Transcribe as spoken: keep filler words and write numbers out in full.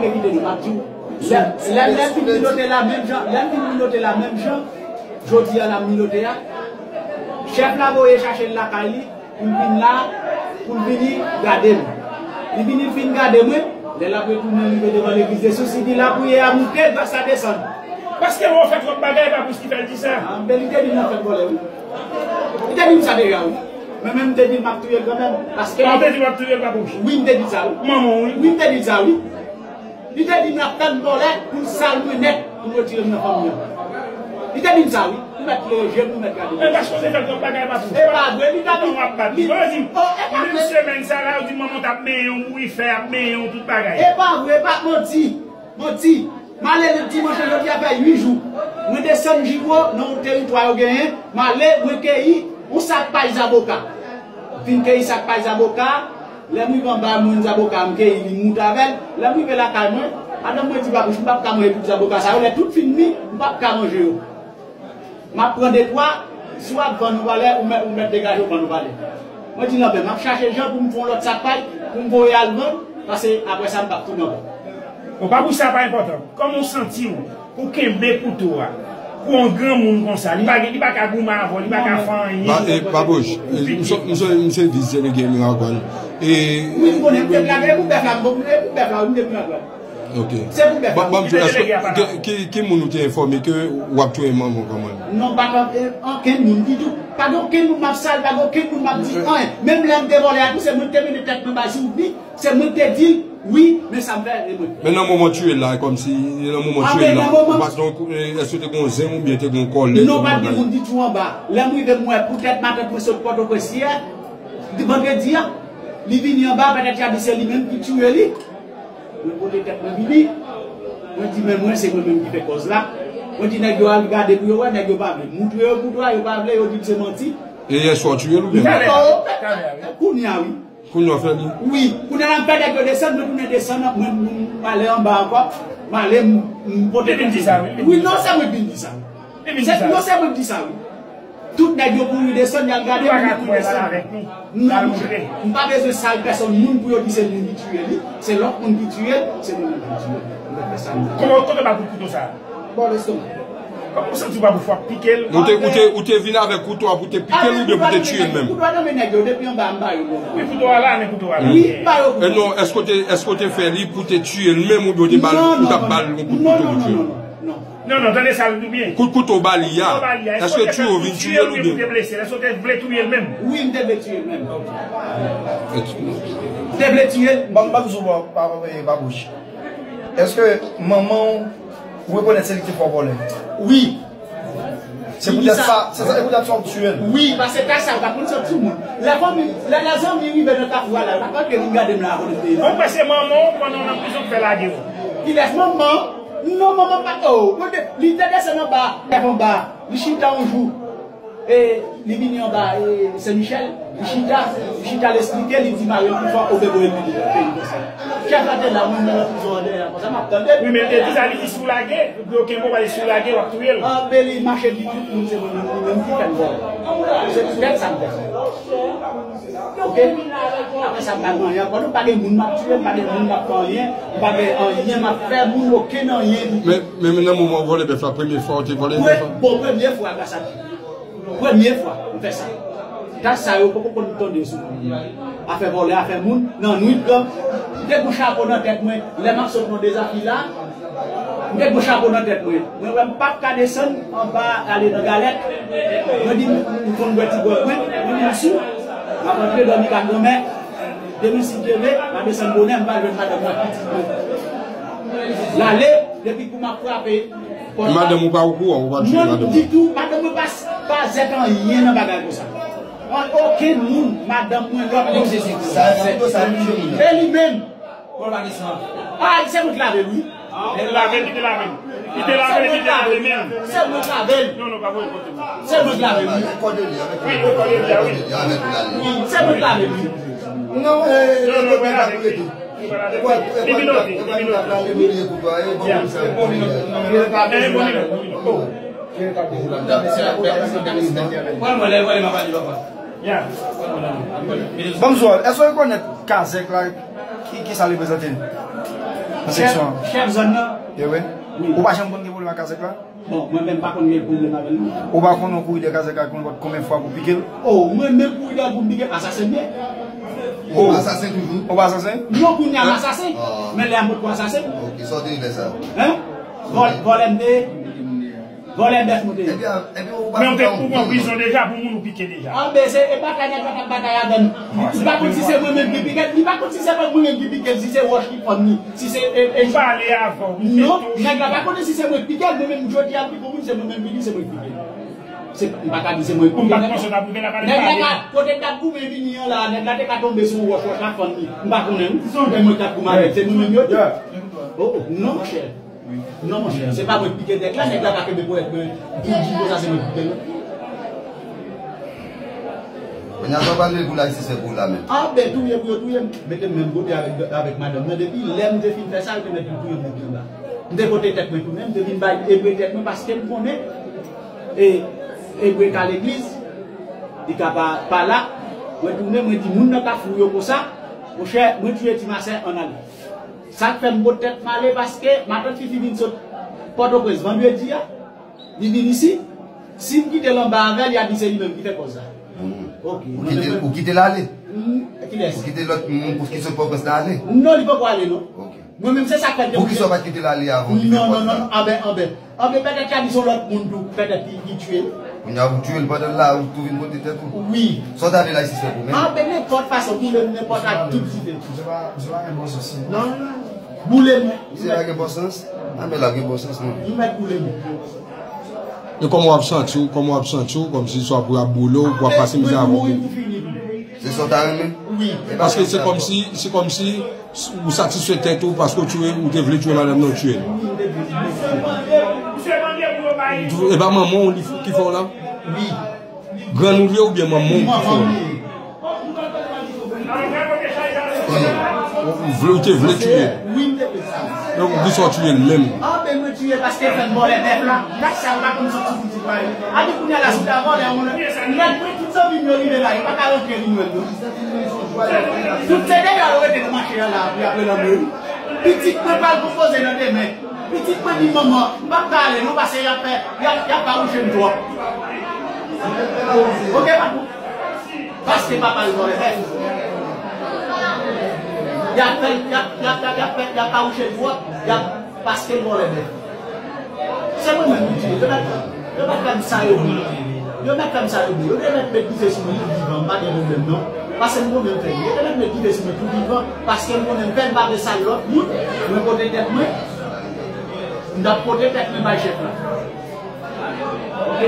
Evite nou, m ap di w. Lè, lè, lè m fin milote la menm jan, lè m fin milote la menm jan, jodi a l ap milote a. Chèf la voye chache l lakay li, pou l vin la, pou l vini gade m. Li vini, l fin gade mwen, lè l ap retounen rive devan legliz de Sous, li di, lapriyè a moute, gras la desann. Paske w fè twòp bagay, pa plis ki fè l di sa. Ah, men li te di m nan fèt vòlè, wi. Li te di m sa deja, wi. Mwen menm, m te di l m ap touye l kanmenm. Paske... Ah, w te di w ap touye l, pa plis? Wi, m te di l sa, wi. Manman w, wi. Wi, m te di l sa, wi. Li te di m l ap tann vòlè pou l sal mwen nèt, pou l retire m nan fanmi an. Li te di m sa, wi. Ou mèt leve je w, ou mèt gade. Men paske w te fè l twòp bagay, pa plis. E pa vre, li ta di... Kòman w ap bat li? Yo di, oh, e pa vre. Menm semèn sa la, yo di manman w t ap benyen w, bourifè ap benyen w, tout bagay. E pa vre, e pa manti. Manti. M ale dimanch lan, jodi a fè uit jou. Mwen desann Jiwo nan yon teritwa yo genyen. M ale, mwen keyi yon sak pay zaboka. Fin keyi sak pay zaboka. Lè m rive anba, mwen zaboka, m keyi li, m moute avè l. Lè m rive lakay mwen, madanm mwen di, "Babouch, m p ap ka manje tout zaboka sa yo. Lè tout fin mi, m p ap ka manje yo." M ap pran de twa, si w ap vann ou valè, ou mèt, ou mèt degaje w vann ou valè. Mwen di, "Lanpè, m ap chache jan pou m fè yon lòt sak pay, pou m voye al vann, paske apre sa, m p ap tounen ankò." Bon, pa pou sa pa enpòtan. Kòman w santi w pou kenbe kouto a? Pou yon granmoun konsa, li pa gen, li pa ka goumen avè w, li pa ka fè anyen. Ba, e, Babouch, e, m se, m se, m se vis delege Miragwàn. E, wi, m konnen, m te plage, e pou bèf la, m, e pou bèf la, wi, m te Miragwàn. Ok. Se pou bèf la. Ban m di w, èske, ki, ki, ki moun ou te enfòme ke w ap touye manman w kanmenm? Non, pa t, e, okenn moun ditou. Pa gen okenn moun m ap sal, pa gen okenn moun m ap di anyen. Menm lè m te vòlè a tou, se mwen ki te mennen tèt mwen bay sou li, se mwen ki te di l, wi, men sa m fè, e mwen. Men nan moman w touye l la, kòmsi, nan moman w touye l la, ou pa t, donk, e, èske te gen yon zenn oubyen te gen yon kòlè? Non, pa t gen moun ditou anba. Lè m rive, m wè poutèt matant mwen sot Pòtoprens yè, vandredi a, li vini anba, petèt y a di se li menm ki touye li. Mwen pote tèt mwen vini. Mwen di, "Men mwen, se mwen menm ki fè kòz la." Mwen di nèg yo al gade pou yo wè, nèg yo pa vle. M montre yo kouto a, yo pa vle, yo di m se manti. E yèswa w touye l oubyen? Talè, talè a, wi. Kounye a, wi. Kounye a w fè li? Wi. Kounye a la m fè nèg yo desann, mwen tounen desann, mwen, mwen, m ale anba ankò. M ale, m, m pote... Li vin di sa, wi. Wi, non, se mwen ki vin di sa. Li vin di sa. Se, non, se mwen ki di sa, wi. Tout nèg yo kouri desann, y al gade moun ki kouri desann. Non, non. M pa bezwen sal pèsonn moun pou yo di se moun ki touye li. Se lòt moun ki touye l, se moun ki touye l. M pa fè sa, non. Kòman, kote w ba kout kouto sa a? Bò lestomak. Kòman w santi w pa pou fwa pike l? Ou te, ou te, ou te vin avèk kouto a pou te pike l oubyen pou te touye l menm? Kouto a nan men nèg yo, depi anba m ba yo. Men kouto a la, men kouto a la. Wi, m ba yo kouto. E non, èske w te, èske w te fè li pou te touye l menm oubyen w te ba l, ou t ap ba l yon kout kouto pou touye l? Non, non, non, non, non. Non, non, tande sa, li byen. Kout kouto w ba li a, èske w te vin touye l oubyen? Kout kouto w ba li a, èske w te touye l oubyen pou te blese l? Èske w te vle touye l menm? Wi, m te vle touye l menm. Wi, m te vle touye l. Te vle touye l. Ban m, ban m sou bò, pa, pa, pa, pa bouch. Èske manman w, ou rekonèt se li ki te fè w vòlè? Wi. Se poutèt sa, se sa, se poutèt sa w touye l? Wi, paske kay sa yo pa konn sot sou moun. Lè fanmi, lè, lè zanmi rive nan kafou a la, yo pa konn vin gade m la akoz de... Ou panse manman w, pandan w nan prizon, k fè lage w? Kilès manman? Non, manman pa, oh, mwen te, li te desann anba, lève anba, li chita yon jou. E, li vini anba, e, Sen Michèl, li chita, li chita, l esplike, li di mari l pou fò obe voye l vini nan peyi konsa. Chèf la te la, mwen nan prizon an dèyè, konsa m ap tande l. Wi, men l te di sa, li di si w lage, pou yo kenbe w, paske si w lage, w ap touye l. Anben, li mache di tout moun se mwen menm, li menm ki fè m vòlè. Se poutèt sa m fè sa. Ok? Apre sa, m pa gen anyen ankò. Non, pa gen moun m ap touye, m pa gen moun m ap fè anyen, m pa gen anyen m ap fè moun, okenn anyen ditou. Men, men, men nan moman w vòlè bèf la, premye fwa w te vòlè bèf la? Bon, premye fwa, gras a Dye. Premye fwa m fè sa. Tach sa yo poko konn tonbe sou mwen. Afè vòlè, afè moun, nan nwit, gang. M te gon chapo nan tèt mwen, lè m ap sot nan Dezafil la, m te gon chapo nan tèt mwen. Mwen wè m p ap ka desann anba ale nan Galèt. Mwen di, m, m konn bwè ti gwòg mwen, mwen di m sou. M ap antre dòmi ka granmè. Demen si Dye vle, m a desann bonè, m va jwenn madanm mwen ak pitit mwen. L ale, depi kou m ap frape, madanm ou pa okouran, ou pa touye madanm ou? Non, ditou, madanm mwen pa, pa zèt anyen nan bagay konsa. An okenn moun, madanm mwen, lòt moun. Sa, sa, sa, sa, e li menm. Bon, pa desann. Ah, se mwen ki lave l, wi. Li te lave l, li te lave l. Li te lave l, li te lave l menm. Se mwen ki lave l. Non, non, pa voye kote mwen. Se mwen ki lave l, wi. Wi, wi, wi, wi. Wi, se mwen ki lave l, wi. Non, eh, non, non, mwen lave l. Li vin oti, li vin oti. Bonjou, èske w rekonèt Kazèk la, ki, ki sa l reprezante? Nan seksyon an. Chèf zòn nan. Ye wi. Wi. Ou pa janm konn gen pwoblèm ak kazèk la? Bon, mwen menm pa konn gen pwoblèm avè l non. Ou pa konn yon kouri de kazèk la konn konbyen fwa pou pike l? Oh, mwen menm kouri de pou m pike l, asasen m ye. Oh, asasen toujou? Ou pa asasen? Non, kounye a m asasen. Men lè a m potko asasen. Ok, sa w te ye lè sa? Hein? Vòl, vòlè m te ye. Vòlè bèf nou te ye. Ebyen, ebyen, ou pa... Men ou te, ou pran prizon deja pou moun ou pike deja. Anben, se, e batay nèg la t ap batay avè m. Li pa konn si se mwen menm ki pike l, li pa konn si se mwen menm ki pike l, si se wòch ki fann li, si se, e, e... Ou pale avè w, ou fè... Non, nèg la pa konnen si se mwen ki pike l, mwen menm jodi a, m pi gwo moun, se mwen menm ki di se mwen ki pike l. Se, m pa ka di se mwen ki pike nèg la. Nèg la pa, kote l t ap goumen vini an la, nèg la te ka tonbe sou yon wòch, wòch la fann li. M pa konnen, wi. Se mwen ki t ap goumen avè l, se mwen menm yo di. Oh, oh, non, monchè. Non, monchè, se pa mwen ki pike nèg la, nèg la pa kenbe ponyèt mwen pou di konsa se mwen ki pike l. Kounye a sa w pral vin pou la jistis fè pou ou la menm. Anben, touye pou yo touye m, mete m menm kote avèk, avèk madanm nan. Depi lè m te fin fè sa, yo te mèt vin touye m depi anba. M te pote tèt mwen tounen, m te vin bay ebre tèt mwen paske m konnen, e, ebre ka legliz, li ka pa, pa la. Mwen tounen, mwen di moun nan Kafou yo konsa, monchè, mwen touye Ti Masè, ann ale. Sa k fè m pot tèt m ale, paske matant Fifi vin sot Pòtoprens vandredi a, li vin isit. Si m kite l anba avè l, y a di se li menm ki fè kòz la. Hmm. Ok. Ou kite, ou kite l ale? Hmm, kilès? Ou kite lòt moun pou ki sot Pòtoprens la ale? Non, li poko ale, non. Ok. Mwen menm, se sa k fè m te... Poukisa w pa t kite l ale avan w kite pòt la? Non, non, non, anben, anben. Anben, petèt y a di se yon lòt moun tou, petèt ki, ki tiye l. Kounye a ou tiye l pandan l la, ou tou vin pote tèt ou? Wi. Sa w ta vle lajistis fè pou mwen? Anben, nenpòt fason, boule m nenpòt ak tout site. Misye pa, misye pa gen bon sans, non. Non, non. Boule m. Misye pa gen bon sans? Anben l ap gen bon sans, non. Ou mèt boule m. E kòman w ap santi w, kòman w ap santi w, kòmsi swa pou y ap boule w, pou w ap pase mizè avè w? Mwen mouri pou fini. Se sa w ta renmen? Wi. Paske se kòmsi, se kòmsi ou satisfè tèt ou paske w tiye, ou te vle tiye madanm nan, w tiye l. Wi, m te vle tiye. E pa manman w li f-, ki fè w la? Wi. Grann ou li ye oubyen manman w ki fè w la? Manman m li ye. Ou vle, ou te vle tiye l? Wi, m te vle tiye l. Donk, ou di sa w tiye l menm? Anben mwen tiye paske fè m vòlè bèf la. Gad sa, m pa konn soti pou di pa yo. Api kounye a la, si w ta vòlè yon lè, lè mwen tout zanmi m yo rive la, yo pa ka rantre vin jwenn nou. Tout se deyò yo rete nan mache a la, api apre lanmè wi. Pitit mwen pral konpoze nan demen. Pitit mwen di manman, m p ap ka ale non, paske y ap fè, y ap, y ap fawouche m twòp. Ok, patwon? Paske papa l vòlè bèf. Y ap fè, y ap, y ap, y ap, y ap fè, y ap fawouche l twòp. Y ap, paske l vòlè bèf. Se mwen menm ki di, yo mèt, yo mèt fè m sa yo vle. Yo mèt fè m sa yo vle. Yo te mèt met dife sou mwen tou vivan, m pa gen pwoblèm non. Paske m konnen m fè l. Yo te mèt met dife sou mwen tou vivan, paske m konnen m fè l, m pa vle sal lòt moun. Mwen pote tèt mwen. M t ap pote tèt mwen bay chèf la. Ok?